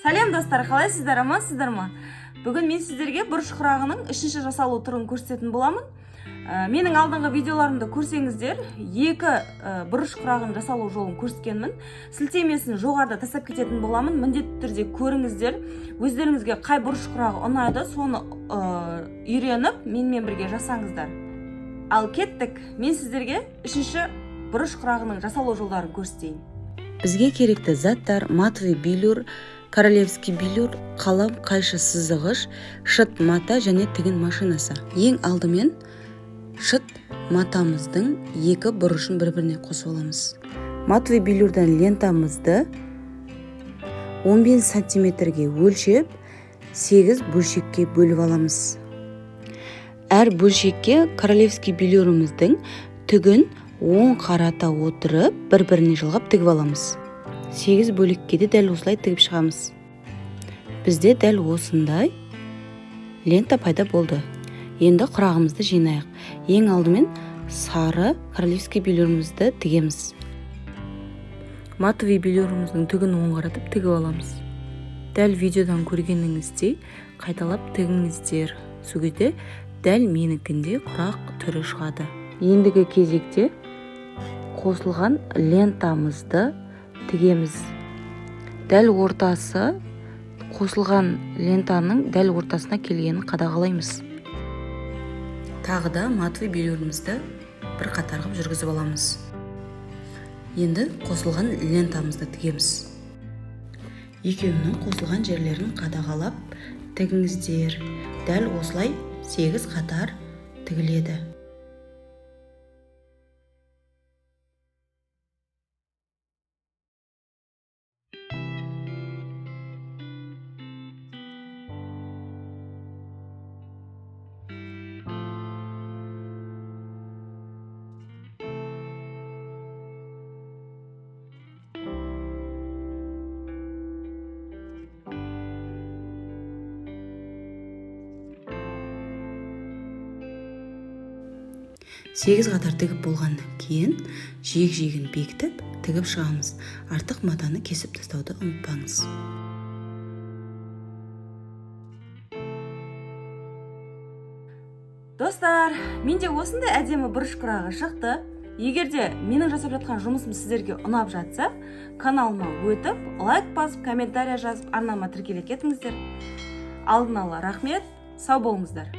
Сәлем, достар! Қалайсыздар, амансыздар ма? Бүгін мен сіздерге бұрыш құрағының үшінші жасалу түрін көрсететін боламын. Менің алдыңғы видеоларымды көрсеңіздер, екі бұрыш құрағын жасалу жолын көрсеткенмін. Сілтемесін жоғарыда тастап кететін боламын. Міндетті түрде көріңіздер. Өздеріңізге қай бұрыш құрағы ұнады, соны үйреніп, менімен бірге жасаңыздар. Ал кеттік, мен сіздерге үшінші бұрыш құрағының жасалу жолдарын көрсетейін. Бізге керекті заттар: матовый велюр, королевский велюр, қалам, қайшы, сызғыш, шыт мата және тігін машинасы. Ең алдымен шыт матамыздың екі бұрышын бір-біріне қосып аламыз. Матовый велюрдан лентамызды 15 сантиметрге өлшеп, 8 бөлшекке бөліп аламыз. Әр бөлшекке королевский велюріміздің түгін оң қарата отырып, бір-біріне жалғап тігіп аламыз. 8 бөлікке де дәл осылай тігіп шығамыз. Бізде дәл осындай лента пайда болды. Енді құрағымызды жинайық. Ең алдымен сары королевский велюрімізді тігеміз. Матовый велюріміздің түгін оң қаратып тігіп аламыз. Дәл видеодан көргеніңіздей қайталап тігіңіздер. Сол кезде дәл менікіндей құрақ түрі шығады. Ендігі кезекте қосылған лентамызды тігеміз. Дәл ортасы, қосылған лентаның дәл ортасына келгенін қадағалаймыз. Тағы да матовый велюрімізді бір қатар қылып жүргізіп аламыз. Енді қосылған лентамызды тігеміз. Екеуінің қосылған жерлерін қадағалап тігіңіздер. Дәл осылай 8 қатар тігіледі. 8 қатар тігіп болғаннан кейін жиек-жиегін бекітіп, тігіп шығамыз. Артық матаны кесіп тастауды ұмытпаңыз. Достар, менде осындай әдемі бұрыш құрағы шықты. Егер де менің жасап жатқан жұмысым сіздерге ұнап жатса, каналыма өтіп, лайк басып, комментария жазып, арнама тіркеле кетіңіздер. Алдын ала рахмет, сау болыңыздар.